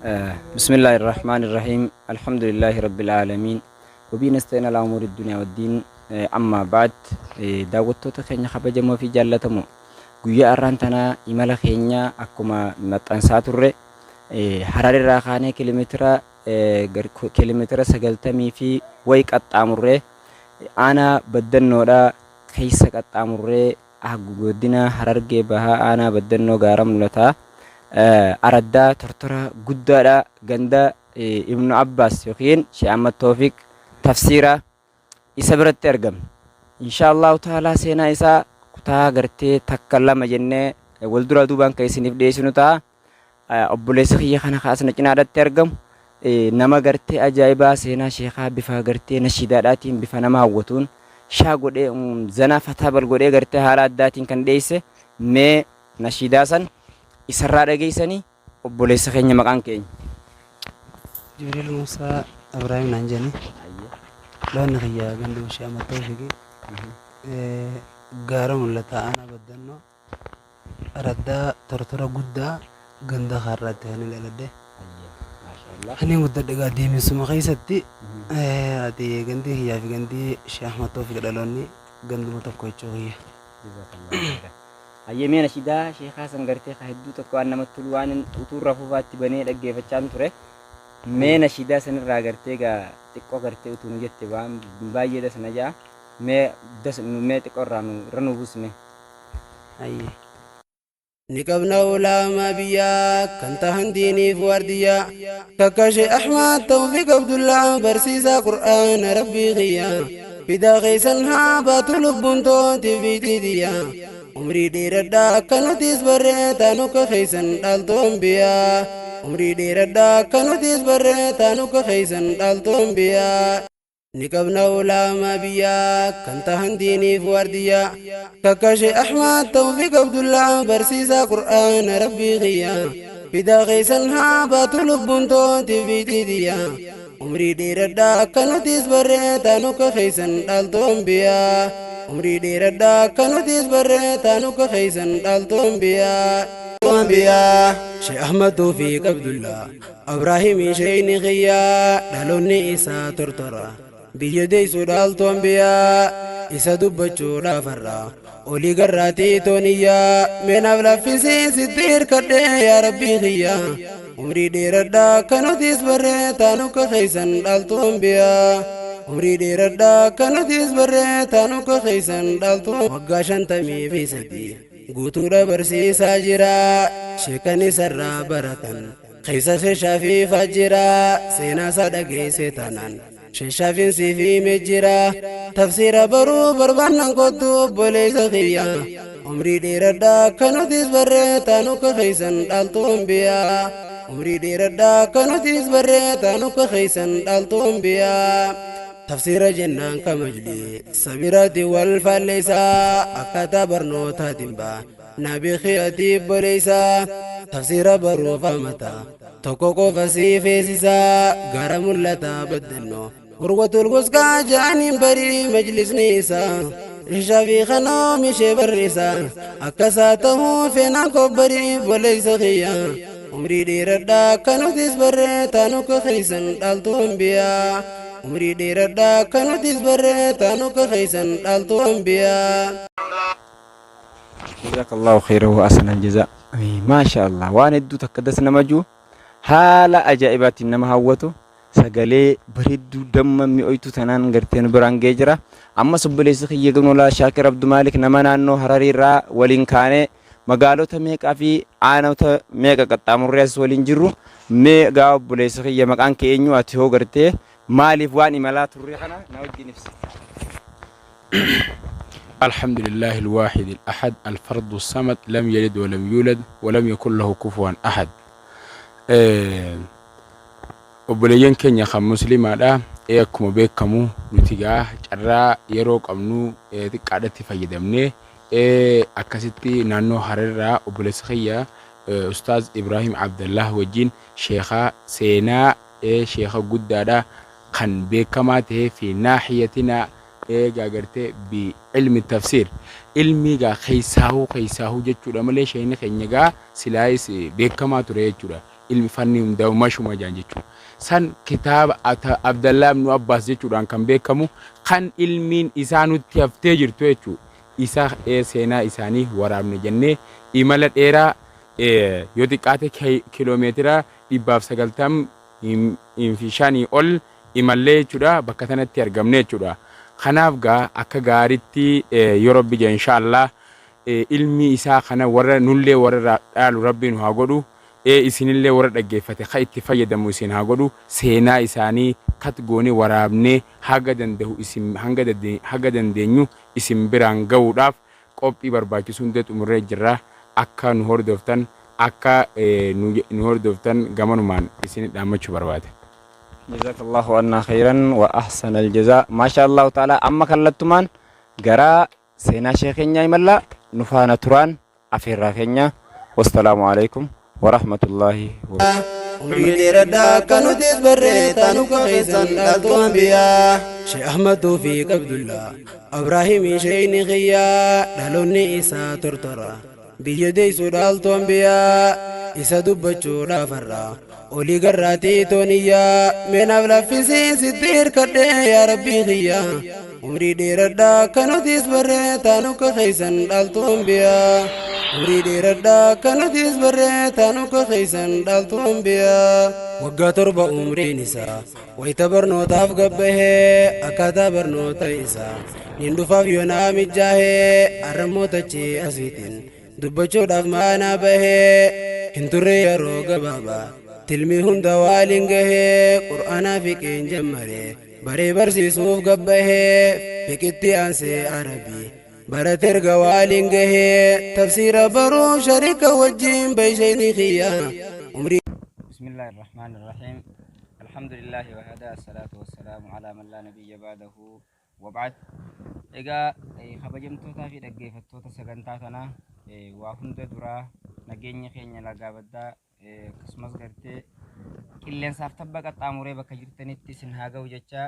Bismillaahi Irrahmaani Irrahiim. Alhamdulillaahi Rabbil Aalamiin. Wabii nasta'iin alaa umuuri duniyaa waddiin. Ammaa ba'd daawwattoota keenya kabajamoo fi jaallatamoo guyyaa har'aan tanaa imala keenya akkuma maxxansaa turre Harar irraa kaanee kiiloomeetira kiiloomeetira 90 fi wayi qaxxaamurree aanaa Baddannoodha keessa qaxxaamurree Godina Harargee Bahaa Aanaa Baddannoo Gaara Mul'ataa Araddaa Tortora Guddaadha ganda Ibnu Abbaas yookiin Sheekh Ahmad Toofiq Tafsiira isa biratti argamna. Inshaa Allahu ta'aalaa seenaa isaa kutaa gartee takka lama jennee wal duraa duubaan kan isiniif dhiyeessinu ta'a. Obboleessa kiyya kana ka as na cinaadhatti argamu nama gartee ajaa'ibaa seenaa sheekaa bifa gartee nashiidaadhaatiin bifa nama hawwatuun shaa godhee zanaa fataa bal godhee gartee haala addaatiin kan dhiyeesse mee nashiidaa san isarraa dhageessanii obboleessa keenya maqaan keenya. Jibriil Muusaa Ibraahim naan jedhani. Loonni kiyya ganduma Shee Ahmad Tawfiqi. Gaara mul'ataa aanaa Baddannoo. Araddaa Tortora Guddaa ganda Kaarraatti kanin dhaladhe. Kanin guddadhe egaa deeminsuma keessatti ati gandii kiyyaa fi gandii Sheekh Ahmad Toofiq dhaloonni ganduma tokko jechuu kiyya. Hayyee mee nashidaa sheekaa san gartee ka hedduu tokko waan namatti tolu waan utuu rafuufaatti banee dhaggeeffachaan ture. Mee nashidaa sanirraa gartee gaa xiqqoo gartee utuu nu jette waan baay'ee das na ja'a. Mee das mee xiqqoo irraa nu irra nu buusi mee. Hayyee. Ni qabna ulaamaa biyyaa kan tahan diiniif waardiyyaa kakka Shee Ahmad Tawfiq Abdullaa barsiisaa Qur'aana Rabbii kiyya fidaa keessan haa baatu lubbuun tooti biitii tiyya umrii dheeradhaa akka nutis barree taanu akka keessan dhaaltuu ambiyaa umrii dheeradhaa akka nutis barree taanu akka keessan dhaaltuu ambiyaa. Ni qabna ulaamaa biyyaa kan tahan diiniif waardiyyaa kakka Shee Ahmad Tawfiq Abdullaa barsiisaa Qur'aana Rabbii kiyya fidaa keessan haa baatu lubbuun tooti biitii tiyya umrii dheeradhaa akka nutis barree taanu akka keessan dhaaltuu ambiyaa umrii dheeradhaa akka nutis barree taanu akka keessan dhaaltuu ambiyaa ambiyaa Shee Ahmad Tawfiq Abdullaa Abraahimii sheeyni kiyyaa dhaloonni isaa tortora biyya deessu dhaaltu ambiyaa isa dubbachuudhaaf har'a olii garraatii tooniyyaa meenaaf laffisii sitti hirkadhee yaa rabbii kiyyaa umrii dheeradhaa akka nutis barree taanu akka keessan dhaaltu ambiyaa umrii dheeradhaa akka nutis barree taanu akka keessan dhaaltu waggaa 53 guutuudha barsiisaa jira sheekan isarraa baratan Keessa sheeshaafi fajjira seenaa isaa dhageesse taanaan sheeshaafiin siif hime jira tafsiira baruu barbaannan kottu obboleessa kiyya umrii dheeradhaa akka nutis barree taanu akka keessan dhaaltu ambiyaa umrii dheeradhaa akka nutis barree taanu akka keessan dhaaltu ambiyaa tafsiira jennaan kamajli sabiraati wal faalleessaa akkaataa barnootaatiin ba'a. Nabi kiyati obboleessa tafsiira baruuf amata tokko qofa sii feesisa gara mul'ata baddannoo urwatul wusqaa ja'aniin barii majlisni isaa shafii kana oomishee barreessa akkasaa ta'uu feenaan kobbarii obboleessa kiyya umrii dheeradhaa akka nutis barree taanu akka keessan dhaaltu ambiyaa umrii dheeradhaa akka nutis barree taanu akka keessan dhaaltu ambiyaa. Jazakallahu khayran wa ahsanal jazaa. Maasha Allah waan hedduu takka das nama jiru haala ajaa'ibaatiin nama hawwatu sagalee bareedduu damma mi'ooytuu tanaan gartee nu biraan ga'ee jira. Ammas obboleessi kiyya Gonolaa Shaakir Abdumaalik nama naannoo Hararii irraa waliin kaanee magaalota meeqaa fi aanota meeqa qaxxaamurree as waliin jirru mee gaa obboleessi kiyya maqaan kee eenyu ati hoo gartee maaliif waan imalaa turre kana na wajjin ibsi. الحمد لله الواحد الأحد الفرد الصمد لم يلد ولم يولد ولم يكن له كفوا أحد. Obboleeyyan keenya kan musliimaadha. Akkuma beekamu nuti gaa carraa yeroo qabnu xiqqaadhatti fayyadamnee akkasitti naannoo Hararraa obboleessa kiyya Ustaaz Ibrahim Abdallah wajjin sheekaa seenaa sheeka guddaadha kan beekamaa tahee fi naahiyatina eegaa gartee bi ilmi tafsiir ilmii gaa keessaahuu keessaahuu jechuudha malee sheekni keenya gaa silaayis beekamaa ture jechuudha. Ilmi fanni hundaa'u mashuma jaan jechuudha. San kitaaba Abdallaa ibnu Abbaas jechuudhaan kan beekamu kan ilmiin isaa nutti haftee jirtu jechuudha. Isa seenaa isaanii waraabne jennee imala dheeraa yoo xiqqaate kiiloomeetira 195 ol imallee jechuudha, bakka sanatti argamne jechuudha. Kanaaf gaa akka gaariitti yoo Rabbi jedhe, inshaallah, ilmi isaa kana warra nullee warra dhaalu Rabbi nu haa godhu. Isinillee warra dhaggeeffate ka itti fayyadamu isin haa godhu. Seenaa isaanii kat goone waraabnee haga danda'u isin haga dandeenyu isin biraan ga'uudhaaf qophii barbaachisu hunda xumurree jirra. Akka nu hordoftan, akka nu hordoftan gamanumaan isin dhaammachuu barbaade. جزاك الله عنا خيرا وأحسن الجزاء. ما شاء الله تعالى. Amma kallattumaan gara seenaa sheekh keenyaa imalla. Nu faana turaan afeerraa keenya. والسلام عليكم ورحمة الله وبركاته. Umrii dheeradhaa akka nutis barree taanu keessan dhaaltu ambiyaa. Sheekh Ahmad Tawfiq Abdullah Abraahimii sheeyni xiyyaa, dhaloonni isaa tortora biyya deessu dhaaltu ambiyaa. Isa dubbachuudhaaf har'a olii garraatii tooniyyaa meenaaf laffisii sitti hirkadhee, yaa Rabbii xiyyaa, umrii dheeradhaa akka nutis barree taanu keessan dhaaltu ambiyaa. Umrii dheeradhaa akka nutis barree taanu keessan dhaaltu ambiyaa. Waggaa 7 umriin isaa wayita barnootaaf gabbahee, akkaataa barnoota isaa nin dhufaaf yoonaa mijaahee. Arramootachii asiitiin dubbachuudhaaf maanaa bahee hin turre. Yeroo gabaabaa tilmi hunda waaliin gahee, qur'aanaa fiqiin jammaree baree barsiisuuf gabbahee. Fiqitti aansee arabii barate, erga waaliin gahee tafsiira baruu sharika wajjin beeshayni xiyyaa umrii. بسم الله الرحمن الرحيم. الحمد لله وحده، الصلاة والسلام على من لا نبي بعده، وبعد. Egaa kabajamtootaa fi dhaggeeffattoota sagantaa tanaa, waa hunda duraa nageenya keenya lagaa baddaa akkasumas gartee qilleensaaf tabba qaxxaamuree bakka jirtanitti isin haa ga'u jecha,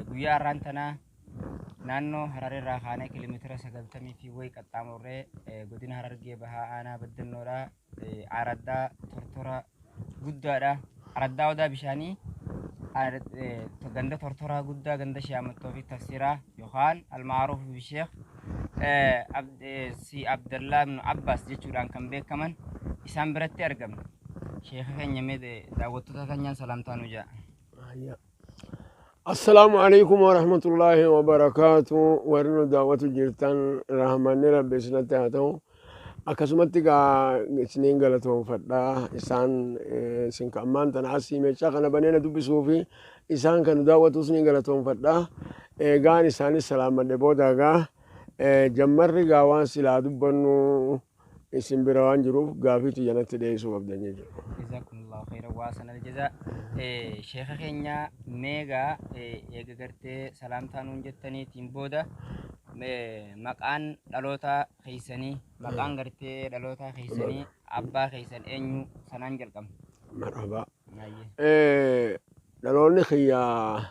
guyyaa har'aan tanaa naannoo Hararerraa kaanee kiiloomeetira 90 fi wayi qaxxaamurree godina Harargee Bahaa aanaa Baddannoodhaa araddaa Tortora guddaadha. Araddaa Odaa Bishaanii, ganda Tortoraa guddaa, ganda Shi'amattoo fi tafsiraa yookaan almaaruuf bisheekh si Abdallaa ibnu Abbaas jechuudhaan kan beekaman isaan biratti argamna. Sheeka keenya, mee daawwattoota keenyaan salaamtaa nu ja'a. السلام عليكم ورحمة الله وبركاته. Warri nu daawwatu jirtan, rahmanni Rabbi isinitti haa ta'u. Akkasumatti gaa isiniin galatoonfadha. Isaan isin ka ammaan tana asii meeshaa kana banee na dubbisuu fi isaan kan nu daawwatu isiniin galatoonfadha. Gaan isaanis salaamadhe booda gaa jammarri gaa waan silaa dubbannu isin bira waan jiruuf gaafii xiyyanatti dhiyeessuu qabdan jechuudha. جزاكم الله خيرا وأحسن الجزاء. Sheeka keenya, meegaa eega gartee salaamtaa nuun jettaniitiin booda, maqaan dhaloota keessanii, maqaan gartee dhaloota keessanii, abbaa keessan eenyu, sanaan jalqabna. Marhaba. Dhaloonni kiyyaa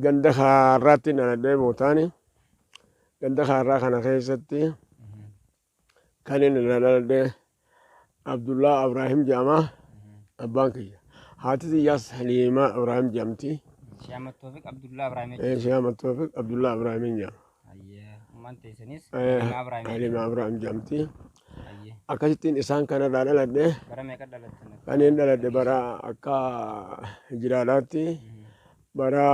ganda kaarraatti dhaladhee mootaani. Ganda kaarraa kana keessatti kan inni dhaladhee Abdullaa Abraahim jedhama. Abbaan kiyya. Haati xiyyaas Haliimaa Abraahim jedhamti. Shee Ahmad Toofiq Abdullaa Abraahim jechuudha. Shee Ahmad Toofiq Abdullaa Abraahim jedhama. Ayyee. Ummaan teessanis Haliimaa Abraahim. Haliimaa Abraahim jedhamti. Ayyee. Akkasittiin isaan kanarraa dhaladhe. Bara meeqa dhalattan? Kan inni dhaladhe bara akka hijiraadhaatti bara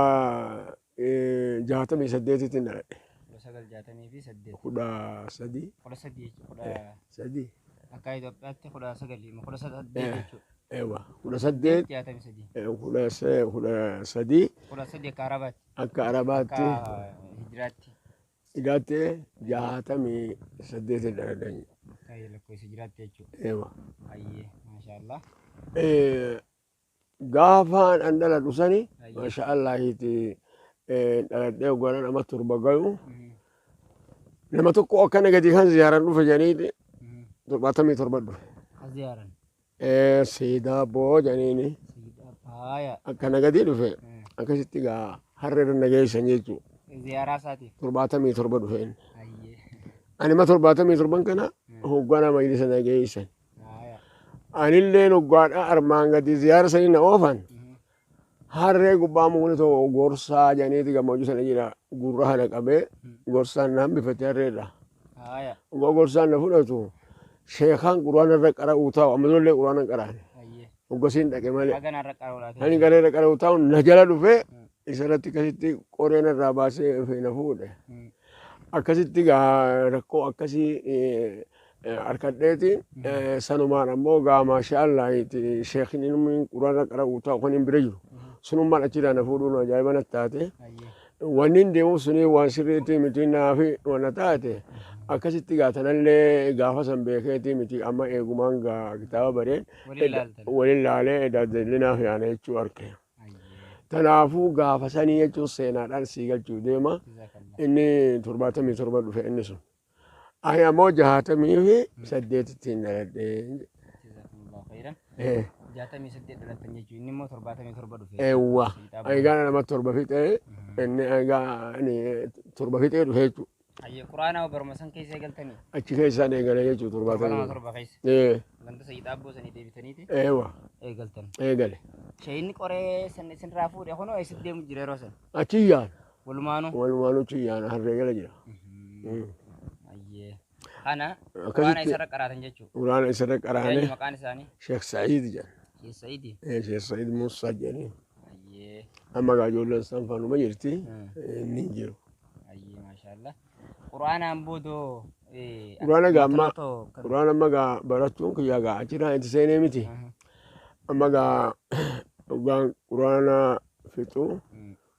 68tti dhaladhe. 1968. 13. 13 jechuudha. Sadii. Akka Itoophiyaatti 19, 18 jechuudha. Ewa, 18. 63. 13. 13 akka Arabaatti. Akka Arabaatti. Akka hijiraatti. Hidhaattee 68 dhaladhe. Akka lakkoofsa hijiraatti jechuudha. Ewa. Ayyee, maashaallah. Gaafaan an dhaladhu sani, maasha Allahiiti, dhaladhee waggaa nama 7 gayu, nama tokko akkana gadi kan ziyaaran dhufe jedhaniiti 77 dhufe. Ka ziyaaran. Siidaa boo jedhaniini Sayyid Abbaaya. akkana gadi dhufe, akkasitti gaa har'a irra nageessan jechuudha. Ziyaaraa isaatiif. 77 dhufe inni. Ayyee. Ani ma 77n kana hoogganaa majlisa nageessan. Haaya. Anillee hoggaadha armaan gadi ziyaara sanii na oofan. Harree gubbaa mukni tokko gorsaa jedhaniiti gammoojjii sana jira gurra kana qabee gorsaan na hambifate harreedha. Haaya. Hoggaa gorsaan na fudhatu sheekaan quraana irra qara'uu taa'u amma durallee quraana hin qaraane. Ayyee. Hoggasiin dhaqe malee. Haga narra qara'uu laata. Ani gara irra qara'uu taa'u na jala dhufee isa irratti akkasitti qoreen irraa baasee na fuudhe. Akkasitti gaa rakkoo akkasii harkadheeti sanumaan ammoo gaa maashaallah sheekni inni quraana qara'uu taa'u kan hin bira jiru. Sunummaan achirraa na fuudhuun ajaa'iba natti taate. Ayyee. Wanni hin deemuuf suni waan sirriitti miti naafi wanna taate akkasitti gaa tanallee gaafa san beekeeti miti amma eegumaan gaa kitaaba bareen Waliin laaltan. waliin laalee edaa naaf yaana jechuu arge. Ayyee. Tanaafuu gaafa sanii jechuun seenaadhaan sii galchuu deema. Jazakallah. Inni 77 dhufe inni sun. Ani ammoo 68tti hin dhaladhee. Jazakumullahu khairan. 68 dhalattan jechuun inni immoo 77 dhufe. Eewwa. Egaa nama 7 fixee inni egaa inni 7 fixee dhufe jechuudha. Ayyee, quraana baruma san keessa eegaltanii? Achi keessaan eegalee jechuudha 7 77. 7 keessa. Ee, Ganda Sayyid Abboo sanii deebitaniiti eewwa eegaltan. Eegale. Sheeyinni qoree san isinirraa fuudhe kunoo eessatti deemu jira yeroo san? Achi yaana. Walumaanuu. Walumaanuu achi yaana harree jala jira. Ayyee. Kana quraana Akkasitti isarra qaraatan jechuudha. quraana isarra Eenyu qaraane maqaan isaanii? Sheekh Sa'iid jedhan. Sheekh Sa'iidi. Ee, Sheekh Sa'iid Muusaa jedhanii. Ayyee. Amma gaa ijoolleen isaan faanuma jirti. Inni hin jiru. Ayyee, maashaallah. Quraanaan boodoo Quraana gaa amma matoo kan quraana amma gaa barachuun kiyya gaa achirraa itti seenee miti. Amma gaa dhugaan quraana fixu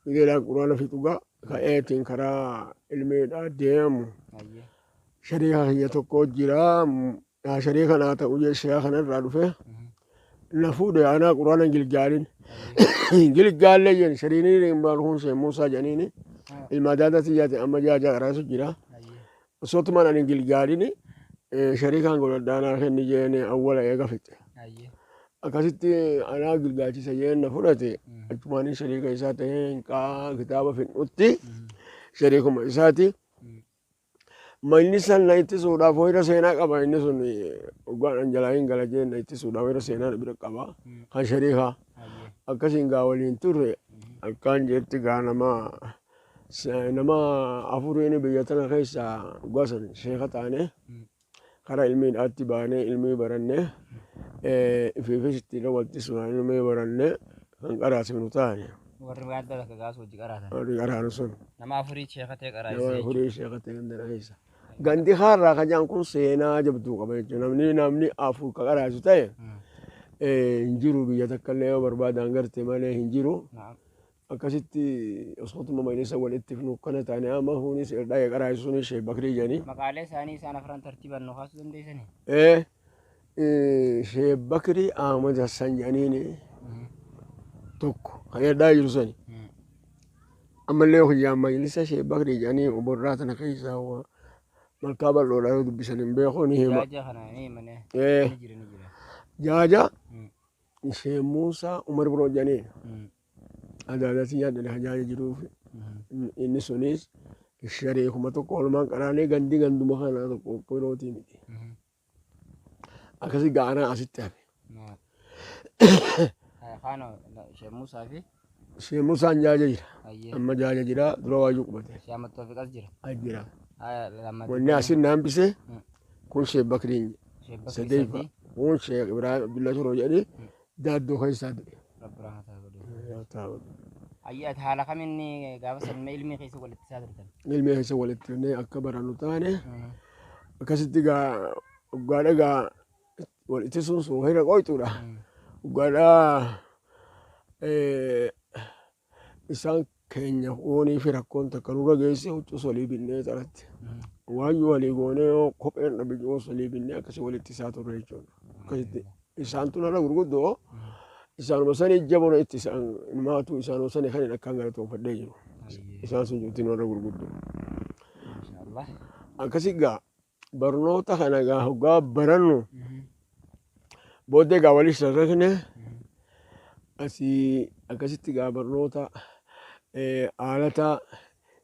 gideedhaan quraana fixu gaa ka'eetiin karaa ilmeedhaa deemu. Ayyee. Shariika kiyya tokko jira. Shariika naa ta'u jee sheeka kanarraa dhufe. Na fuudhe anaa quraana hin gilgaalin. Gilgaallee jeen shariini hin kun shee Muusaa jedhaniini. Ilma adaadaa tiyyaati amma jaajaa qaraasu jira. Ayyee. Osotumaan ani hin gilgaalini shariikaan godhadhaa naa kenni jeen awwala eega fixe. Ayyee. Akkasitti anaa gilgaalchisa jeen na fudhate achumaanii shariika isaa ta'ee hinqaa kitaaba fixutti shariikuma isaati. Manni san na ittisuudhaaf hoyira seenaa qaba inni sun hoggaan an jalaa hin gala jeen na ittisuudhaaf hoyira seenaa bira qaba kan shariikaa. Ayyee. Akkasiin gaa waliin turre akkaan jetti gaa nama afuriin biyya tana keessa gosan sheeka taane karaa ilmiidhaatti baanee ilmii baranne ifiifis ittiin walitti sunaan ilmii baranne kan qaraasifnu taane. Warri gadda bakka gaasu hojii qaraatan. Warri qaraanu sun. Nama afurii sheeka ta'e Nama qaraasise jechuudha. afurii sheeka ta'e ganda keessa. Gandi haarraa kan jedhan kun seenaa jabduu qaba jechuudha. Namni afur ka qaraasu ta'e hin jiru biyya takka illee yoo barbaadan garte malee hin jiru. Naam. Akkasitti osootuma majlisa walitti finu kana taane amma hunis dhaqee qaraasu sunis Sheekh Bakrii jedhanii. Maqaalee isaanii isaan afran tartiibaan nu kaasuu dandeessanii? Ee, Sheekh Bakrii Ahmad Hassan jedhaniini tokko kan erdaa jiru sani. Ammallee kiyyaan majlisa Sheekh Bakrii jedhanii oborraa tana keessa malkaa bal'oodhaa yoo dubbisan hin beeku ni hima. Jaaja kana ni himane. Ee, Ni jira ni jira. Jaaja Sheekh Muusaa Umar Biroo jedhaniin adaalatii yaadde hajaaja jiruuf inni sunis shariikuma tokko oolmaan qaraanee gandi ganduma kana tokko birootii miti. Akkasi ga'anaa asitti hafe. Kaano Sheekh Muusaa fi Sheekh Muusaan jaaja jira. Ayyee. Amma jaaja jira dura waayuu qubate. Sheekh Ahmad Toofiq as jira. As jira. Haya lammaffaa. Wanni asin na hambise kun Sheekh Bakriin Sheekh Bakrii sadeeffa. sadii. Kun Sheekh Ibrahim Abdullaa Shoroo jedhanii daaddoo keessaa du'e. Rabbi rahmata haa godhu. Ayyee, ati haala kamiin gaafa san ilmii keessa walitti isaa turtan? Ilmi keessa walitti fidnee akka barannu taane akkasitti gaa dhugaadha gaa wal ittisuun sun hira qoyxuudha. Dhugaadha isaan keenya oonii fi rakkoon takka nurra geesse huccuu solii binnee xaratti. Waayyuu walii goonee yoo kopheen dhabe yoo solii binnee akkasii walitti isaa turre jechuudha. Akkasitti isaan tun har'a gurguddoo isaanuma sanii jabona itti isaan maatu isaanuma sanii kan akkaan galatoonfadhee jiru. Isaan sun jirti warra gurguddoo. Maashaallah. Akkasi gaa barnoota kana gaa hoggaa barannu booddee gaa walii sharrakne asii akkasitti gaa barnoota haalata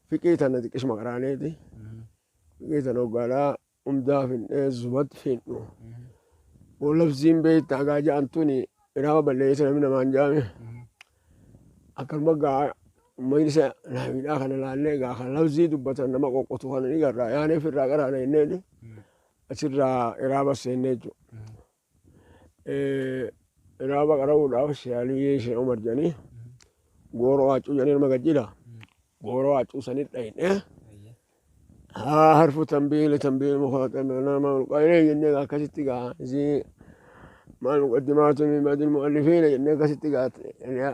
fiqii tana xiqqisuma qaraaneeti. Fiqii tana hoggaadhaa hundaa finnee zubat finnu. Hoo labsiin beektaa gaa ja'an tuni iraaba balleessa namni namaan jaame. Akkanuma gaa majlisa naawiidhaa kana laallee gaa kan labsii dubbatan nama qoqqotu kana ni garraa yaanee firraa qaraana jenneeni achirraa iraaba seennee jechuudha. Iraaba qara'uudhaaf Sheek Sheek Umar jedhanii gooroo haacuu jedhanii nama gajjira. Gooroo haacuu sanit dhayne. Haa harfu tanbiili tanbiili mukhaaxaba nama ulqaayee jennee akkasitti gaa isii maal muqaddimaatu min ba'dil mu'allifiina jennee akkasitti gaa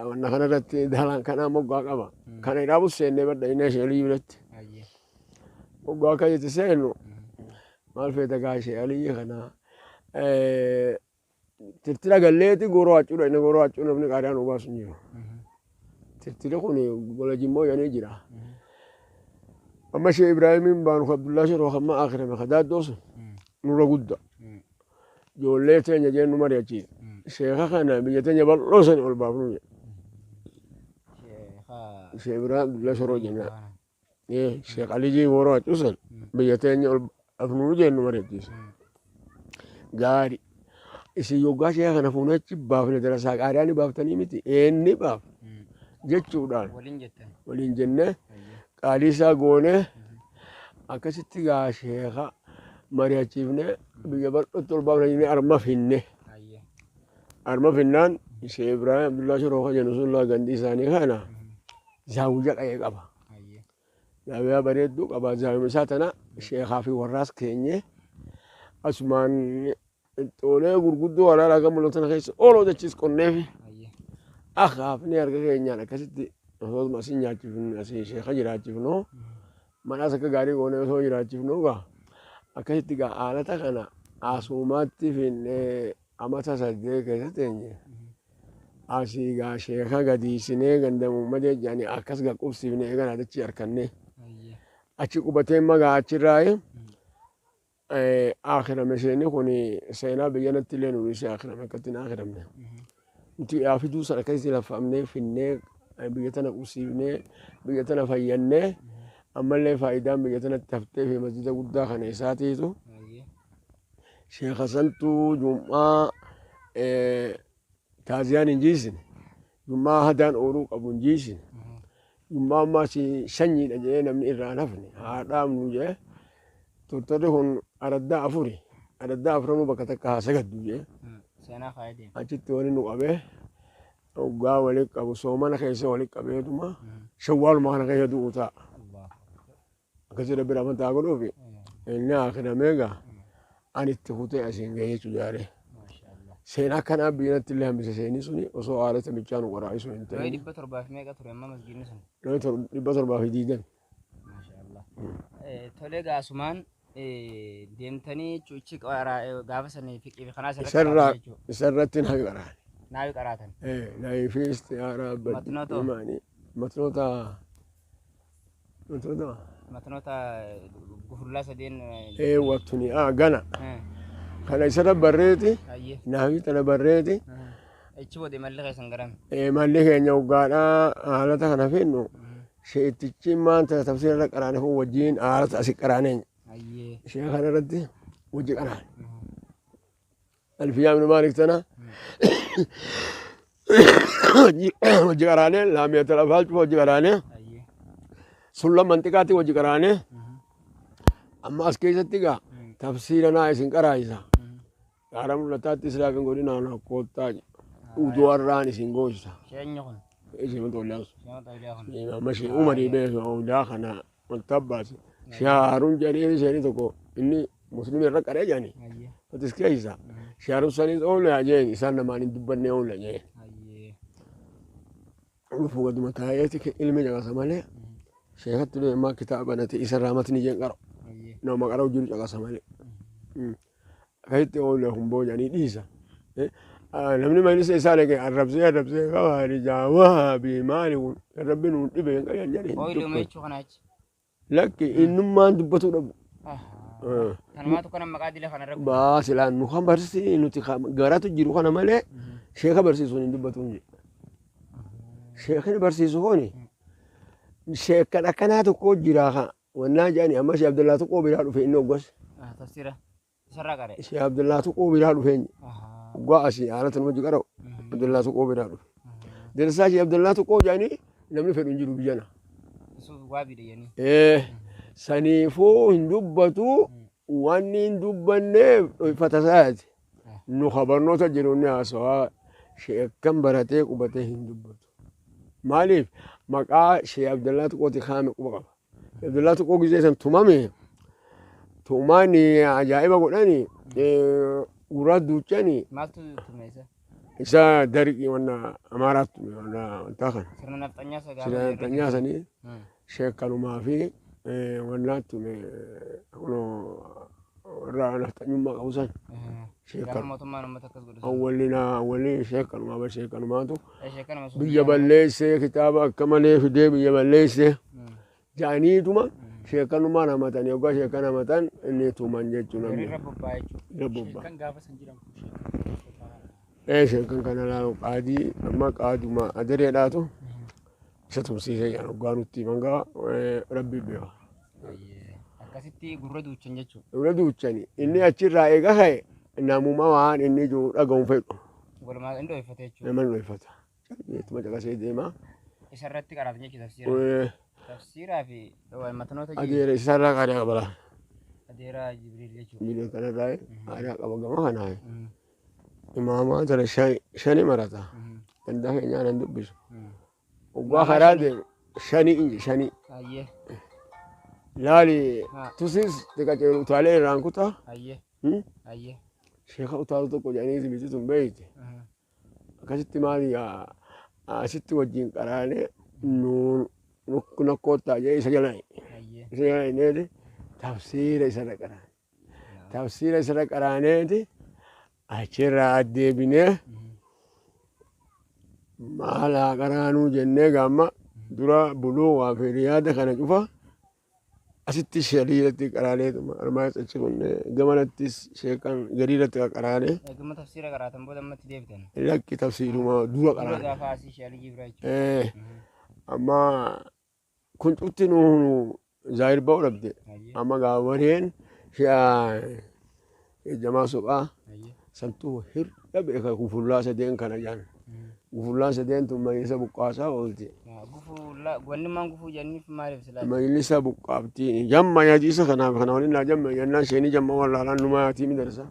wanna kanarratti dalaan kanaa moggaa qaba. Kana iraabu seennee badhaynee Sheek biratti. Moggaa akkasitti seennu maal feeta gaa Sheek Aliyyi kana tirtira galleeti gooroo haacuu dhayne gooroo haacuu namni qaariyaa nu baasu hin jiru. Tirtiri kun gola jimmoo jedhanii jira. Amma Sheekh Ibraahimiin baanu ka Abdullaa Shiroo kan ma akirame ka daaddoo sun nurra gudda. Ijoollee teenya jeen nu mari'achiisa. Sheekha kana biyya teenya bal'oo sani ol baafnu jedhe. Sheekh Ibraahim Abdullaa Shiroo jenna. Sheekh Aliyyii Gooroo Haccuu san biyya teenya ol baafnu jeen nu mari'achiisa. Gaari. Isin yoggaa sheekha kana fuunee achi baafne darasaa qaariyaa ni baaftanii miti eenni baaf jechuudhaan Waliin jettan. waliin jennee qaalii isaa goonee akkasitti gaa sheekha mari'achiifnee biyya bal'ootti ol baafne jennee arma finne. Arma finnaan Sheekh Ibraahim Abdullaa Shiroo kan jennu sun laa gandi isaanii kana zaawiyya qa'ee qaba. Zaawiyaa bareedduu qaba. Zaawiyuma isaa tana sheekaa fi warraas keenye asumaan xoolee gurguddoo alaalaa kan mul'atan keessa ooloo dachiis qonneefi akaafnee harka keenyaan akkasitti osoo asii nyaachifnu asii sheeka jiraachifnu manaas akka gaarii goonee osoo jiraachifnu gaa akkasitti gaa haalata kana asumaatti finnee amata 8 keessa teenye asii gaa sheeka gadiisinee ganda muummadee jedhanii akkas gaa qubsiifnee eeganaa dachii harkannee achi qubatee magaa achirraa akirame seenni kun seenaa biyya natti illee nu dhiisee akirame akkatti hin akiramne. Nuti yaa fiduu sana akkasitti laffamnee finnee biyya tana qubsiifnee biyya tana fayyannee ammallee faayidaan biyya tanatti haftee fi masjida guddaa kana isaatiitu Sheekh Hasantuu Jum'aa taaziyaan hin jiisine Jum'aa hadaan ooluu qabu hin jiisine Jum'aa ammaa si sanyiidha jedhee namni irraa hin hafne haa dhaabnu jedhee tortorri kun araddaa afuri araddaa afranuu bakka takka haa sagaddu jedhee Seenaa kaayee deema. achitti wali nu qabee hoggaa wali qabu soomana keessa wali qabeetuma shawwaaluma kana keessa du'u ta'a. Akkasii rabbi rahmataa godhuufi inni akiramee gaa ani itti kutee asiin gahee jechuu jaaree. Seenaa akkanaa biyyatti illee hambise seenii suni osoo haalata bichaa nu qoraa'isuu hin Looyi ta'in. 700 fi meeqa ture amma masgiidni sun? Looyi 720. Maashaallah. Tolee gaasumaan deemtanii cuuchi gaafa sanii fiqii fi kanaa isarratti Isarraa qaraatan jechuudha. isarratti naafi qaraane. Naafi qaraatan. Naafi fi istiyaaraa Matnoota. imaanii matnoota matnoota Matnoota gufullaa sadeen. Wattuni gana kana isarra barreeti naafi tana barreeti. Achi booda imalli keessan garami? Malli keenya waggaadhaa haalata kana finnu sheetichi maanta tafsiira irra qaraane kun wajjiin haalata asi qaraaneen ishee kana irratti wajji qaraane. Alfiyaa ibnu Maalik tana wajji qaraane laamiyata lafaal cufa wajji qaraane sulla manxiqaatti wajji qaraane amma as keessatti gaa tafsiira naa isin qaraayisa. Gaara mul'ataatti islaaf hin godhinaa na koottaa uduwarraan isin goosisa. Sheenyi kun. Isin tollaan sun. Sheema xawliyaa kun. Amma shee umarii beeku awliyaa kana ol tabbaase. Shaaruun jedhanii isheen tokko inni musliimii irra qaree jedhanii. Fatis keessa. Shaaruun sanis oolaa jeen isaan namaan hin dubbanne oola jeen. Dhufuu gaduma taa'eeti ilmi caqasa malee sheekatti deemaa kitaaba nati isarraa matni jeen qara. Nama qara'u jiru caqasa malee. Akkasitti oola kun boojanii dhiisa. Namni majlisa isaa dhaqee arrabsee arrabsee kawaari jaawaa bi maali kun rabbi nuun dhibe hin qaban jedhee. Ooyiluma jechuu kana achi. Lakki innummaan dubbatuu dhabu. Kanumaatu kana maqaa dila kana irra. Baa silaan nu kan barsiisi nuti garatu jiru kana malee sheeka barsiisuun hin dubbatu hin jedhe. Sheekni barsiisu kuni sheekan akkanaa tokko jira kan wannaa jedhani amma Sheekh Abdullaa tokko biraa dhufe inni hoggas. Tafsiira. Isarraa qara'e. Sheekh Abdullaa Tuquu biraa dhufeen. Waggaa asii haala tan hojii qara'u Abdullaa Tuquu biraa dhufe. Darsaa Sheekh Abdullaa Tuquu jedhanii namni fedhu hin jiru biyyana. Isuuf waa bide jedhanii. Saniifuu hin dubbatu wanni hin dubbanneef dhoyfata isaati. Nu ka barnoota jiru inni haasawaa sheekkan baratee qubatee hin dubbatu. Maaliif maqaa Sheekh Abdallaa Tuqooti kaame quba qaba. Sheekh Abdallaa Tuqoo gizee san tumame tumaan ajaa'iba godhani gurraa duuchani. Maaltu tume isa? Isa darqii wanna Amaaraatti tume wanna wantaa kana. Sirna nafxanyaa isa gaafa Sirna nafxanyaa sanii sheekkanumaa fi wannaa tume kunoo warra nafxanyummaa qabu san. Gaafa mootummaan uummata akkas godhu. Awwalina awwalli sheekkanumaa bar sheekkanumaatu Sheekkanuma sun biyya balleessee kitaaba akka malee fidee biyya balleessee ja'aniituma sheekkanummaan hamatanii hoggaa sheekkan hamatan inni tuman jechuun namni. Irra bobba'aa jechuudha. Irra bobba'aa. Sheekkan gaafa san jedhamu kun sheekkan. Sheekkan kana laalu qaadii amma qaaduma adereedhaatu isa tumsiisee jaan hoggaa nutti himan gaa rabbi beeka. Akkasitti gurra duuchan jechuudha. Gurra duuchani inni achirraa eega ka'e namuma waan inni jiru dhaga'uun fedhu. Walumaa inni dho'ifate jechuudha. Nama dho'ifata. Ittuma caqasee deema. Isarratti qaraatan jechuudha tafsiira. Tafsiiraa fi matnoota Adeera isarraa qaadaa qaba. Adeera Jibriil jechuudha. Jibriil kanarraa qaadaa qaba gama kanaa. Imaamaa tana shani marata. Gandaa keenyaa nan dubbisu. Oggaa karaa deemu shani inji shani. Laali tusis xiqaceelu utaalee irraan kutaa. Sheeka utaalu tokko jedhanii biti tun beeyte. Akkasitti maali asitti wajjin qaraanee nuun nakkoottaa jedhee isa jala isa jala hineeti tafsiira isarra qaraane. Tafsiira isarra qaraaneeti achirraa addeebinee maal haa qaraanuu jennee gaamma dura buluu fi riyaada kana cufa asitti shaliirratti qaraaneetuma armaas achi kunne gamanattis sheekan gadiirratti qaraanee. Gama tafsiira qaraatan booda ammatti deebitan. Lakki tafsiiruma dura qaraane. Gaafa asii shaalii biraa jechuudha. Amma kun cufti nu zaahir ba'uu dhabde. Amma gaa wareen jamaa suphaa santuu hir'a beeka gufullaa sadeen kana jaan. Gufullaan sadeen tun majlisa buqqaasaa oolti. Wanni maan gufuu jenniif maaliif silaa? Majlisa buqqaaftiin jamma yaadiisa kanaaf kana waliin naa jamma jennaan isheenii jamma wallaalaan numaa yaatii mi darsa.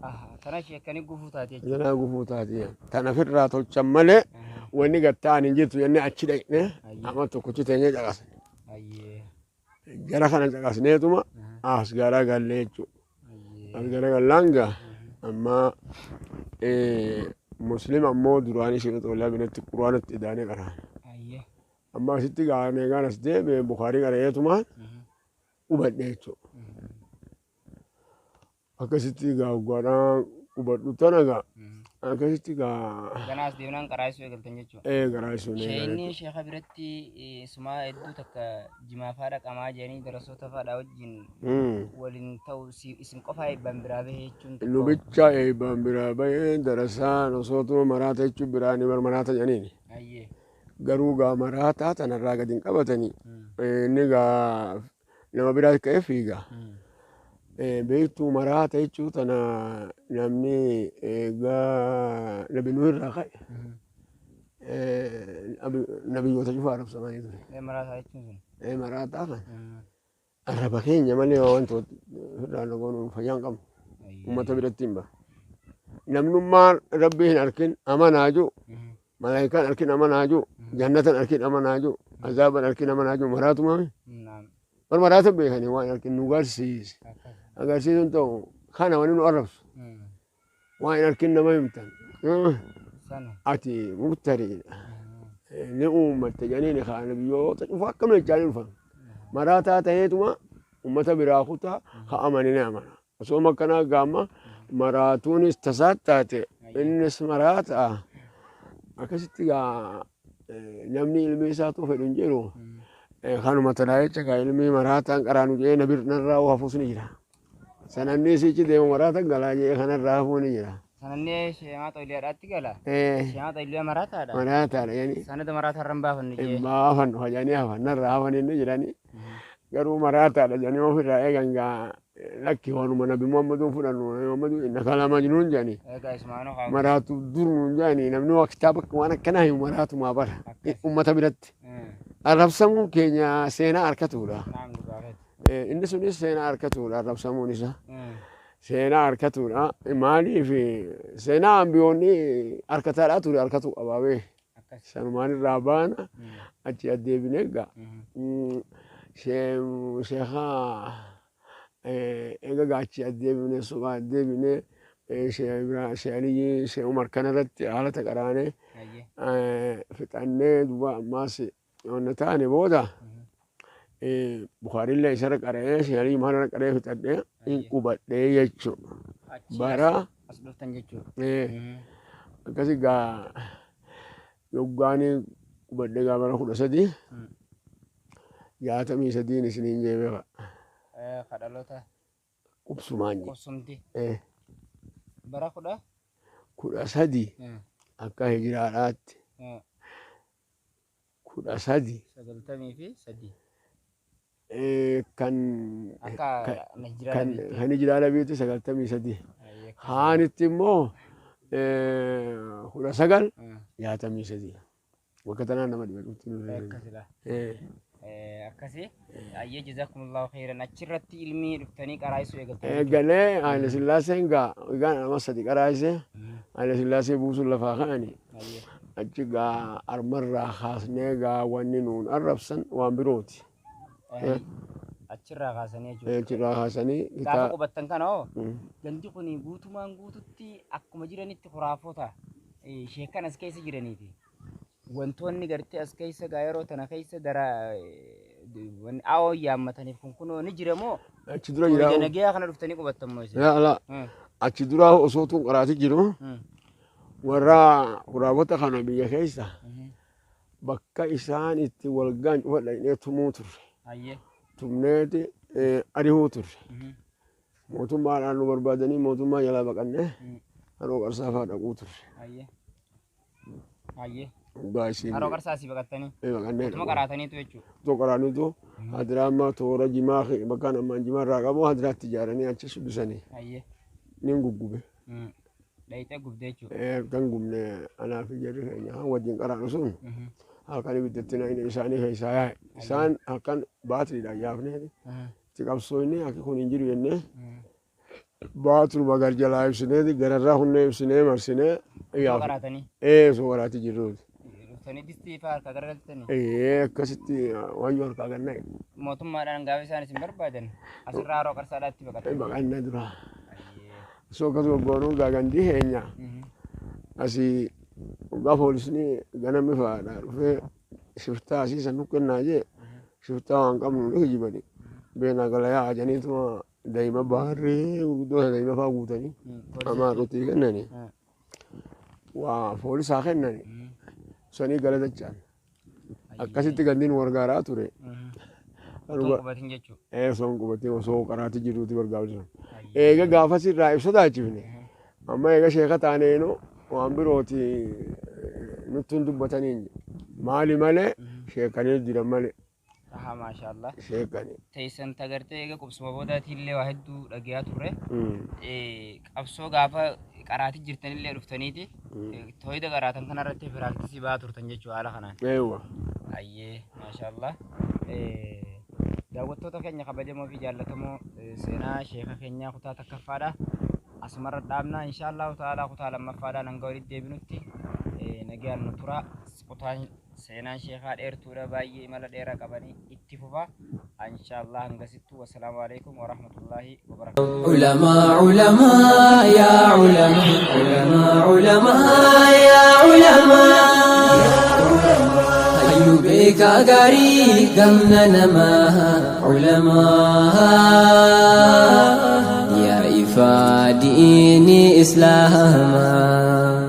Tana sheekkanii gufuu taate jechuudha. Tana gufuu taate. Tana ofirraa tolchan malee wanni gattaan hin jirtu jennee achi dhaqne amma tokkochi teenyee caqasne. Jara kana caqasneetuma as gara gallee jechuudha. As gara gallaan gaa amma muslim ammoo duraanii sheekota walaa biratti quraanatti idaanee qaraan. Amma asitti gaanee gaan as deeme Bukaarii qara'eetumaan hubadhe jechuudha. Akkasitti gaa waggaadhaan hubadhu tana gaa akkasitti gaa. Ganaas deemnaan qaraayisuu eegaltan jechuudha. Ee qaraayisuu eegalee. Sheeyinni sheeka biratti sumaa hedduu takka jimaa faadha qamaa jedhanii darasoota faadha wajjin waliin ta'u isin qofaa eebbaan biraa bahee jechuun. Lubicha eebbaan biraa bahee darasaan osootuma maraata jechuun biraa ni maraata jedhaniini. Garuu gaa maraataa tanarraa gadi hin qabatanii. Inni gaa nama biraa ka'ee fiiga. Beektuu maraata jechuu tana namni egaa nabi Nuh irraa ka'e nabiyyoota cufa arrabsamanii ture. Maraataa jechuun sun. Maraataa kana arraba keenya malee wantoota ofirraa goonu fayyaa hin qabnu. Uummata biratti hin bahu. Namnummaan rabbii hin arkin amanaa jiru malaayikaan arkin amanaa jiru jannatan arkin amanaa jiru azaaban arkin amanaa jiru maraatumaami. Bar maraata beekanii waan arkin nu garsiise. Agarsiisuun ta'u kana wani nu arrabsu. Waan hin arkin nama himtan. Ati muktariidha. Ni uummatte jedhanii kaan biyyoota cufa akkam jechaa dhufan. Maraataa ta'eetuma uummata biraa kutaa ka amani ni amana. Osoo akkanaa gaama maraatuunis tasaa taate innis maraataa. Akkasitti gaa namni ilmi isaatu fedhu hin jiru. Kanuma tanaa jecha gaa ilmi maraataan qaraanu jedhee nabir narraa hafuus ni jira. Sananni sichi deemu maraatan galaa jedhee kanarraa hafuu ni jira. Sananni sheemaa xoliyaadhaatti gala. Sheemaa xoliyaa maraataadha. Maraataadha jedhanii. Sanada maraataa irra hin baafannu jedhee. Hin baafannu jedhanii hafan narraa hafan inni jiranii. Garuu maraataadha jedhanii ofirraa eegan gaa Lakki, waanuma Nabi Muhammaduun fudhannu, Nabi Muhammaduun innaka la majnuun jedhanii. Egaa isumaanuu haa Maraatu dur nuun jedhanii, namni waa kitaaba waan akkanaa himu maraatumaa bara ummata biratti. Arrabsamuun keenya seenaa harkatuudha. Naam, dhugaa keeti. Inni sunis seenaa harkatuudha, arrabsamuun isaa. Seenaa harkatuudha. Maaliif seenaa ambiyoonni harkataadhaa ture, harkatu qabaabee. Sanumaan irraa baana, achi addeebinee egaa. Sheekaa eega gaachi addeebinee, suphaa addeebinee, Shee Aliyyi, Shee Umar kanarratti haalata qaraanee fixannee, duuba ammaas wanna taane booda Bukaarillee isarra qara'ee, Shee Aliyyi maal irra qara'ee fixadhee hin qubadhee jechuudha. Bara As dhuftan jechuudha. Akkasi gaa yoggaanii qubadhee gaa bara 1363 isiniin jeebefa. Kadhaloota Qubsumaan je. Qubsumti. Bara kudha 13 akka hijiraadhaatti 13 93. Kan Akka hijiraa kan nabiitti. Kan hijiraa nabiitti 93. Haanitti immoo 1963. Bakka tanaan nama dhiba dhufti. Akkasidha. Akkasi. Ayyee, jazakumullahu khairan. Achirratti ilmii dhuftanii qaraayisuu eegaltan. Eegalee Haile Sillaaseen gaa egaa nama sadi qaraayise, Haile Sillaasee buusuun lafaa ka'ani. Achi gaa armarraa kaasnee gaa wanni nuun arrabsan waan birooti. Achirraa kaasanii jechuudha. Achirraa kaasanii. Gaafa qubattan kana hoo, gandi kun guutumaan guututti akkuma jiranitti khuraafota sheekan as keessa jiraniiti. Wantoonni gartee as keessa gaa yeroo tana keessa dara wanni aawoo yaammataniif kun kunoo ni jira moo? Achi dura jira. Hoyida nagayaa kana dhuftanii qubattan moo isin? Laa laa. Achi dura osoo tun qaraati jiru, warra khuraafota kana biyya keessa bakka isaan itti wal gaan cufa dhaqnee tumuu turre. Tumneeti arihuu turre. Mootummaadhaan nu barbaadanii, mootummaa jalaa baqannee Haroo Qarsaa fa'aa dhaquu turre. Hayyee. Hayyee. Dhugaa isiin. Haroo Qarsaa asii baqattanii. Baqannee Utuma qaraataniitu jechuudha. Otoo qaraaniitu hadiraa amma toora jimaa bakkaan ammaan jimaa irraa qabu hadiraatti ijaaranii achi subbisanii. Nin guggube. Dhayixee gubdee jechuudha. Kan gubne anaa fi jarri keenya kan wajjin qaraanu sun halkan ibiddatti naqne, isaanii keessaa yaa'e. Isaan halkan baatiriidhaan yaafnee itti qabsoofne, akki kun hin jiru jennee baaturuma gar jalaa ibsineeti, gararraa hunnee ibsinee marsinee Utuma yaafne. qaraatanii. Osoo qaraatti jirruuti. Dhuftanii distii fa'aa harkaa garagaltanii. Akkasitti wayyoo harkaa ganna'e. Mootummaadhaan gaafa isaan isin barbaadan asirraa Haroo Qarsaadhaatti baqatan. Baqannee dura. Osoo akkasuma goonuu gaagandii keenya asii waggaa poolisni ganamni fa'aadha dhufee shiftaa asii san nu kennaa jee, shiftaa waan qabnu ni kijibani. Beenaa gala yaa janiituma daa'ima baarree gurguddoo daa'ima fa'aa guutanii amaarutti kennani. Waa poolisaa kennani. Sanii gala dachaan. Akkasitti gandiin gargaaraa ture. Otoo qubatin jechuudha. Osoo hin qubatin, osoo qaraati jiruuti gargaaru. Eega gaafas irraa ibsa taachifne. Amma eega sheeka taaneenu waan birooti nutti hin dubbataniin. Maali malee sheekanii jiran malee. Aha, maashaallah. Sheekanii. Teessan tagartee eega qubsuma boodaatiin waa hedduu dhagayaa turre. Qabsoo gaafa qaraatii jirtanillee dhuftaniiti. Tooyida qaraatan kanarratti practice ba'aa turtan jechuudha haala kanaan. Eewwa. Ayyee, maashaallah. Daawwattoota keenya kabajamoo fi jaallatamoo, seenaa sheeka keenyaa kutaa takkaffaadha. Asumarra dhaabna, inshaallahu ta'ala kutaa lammaffaadhaan hanga walitti deebinutti nagaan nu tura. Kutaan seenaan sheekaa dheertuudha, baay'ee imala dheeraa qabanii itti fufa. Inshaallah hangasittuu, wassalaamu alaikum warahmatullaahi wabarakaatuh. علماء علماء يا علماء علماء علماء يا علماء، hayyuu beekaa gaarii gamna namaa، علماء yaa ifaa diinii islaamaa.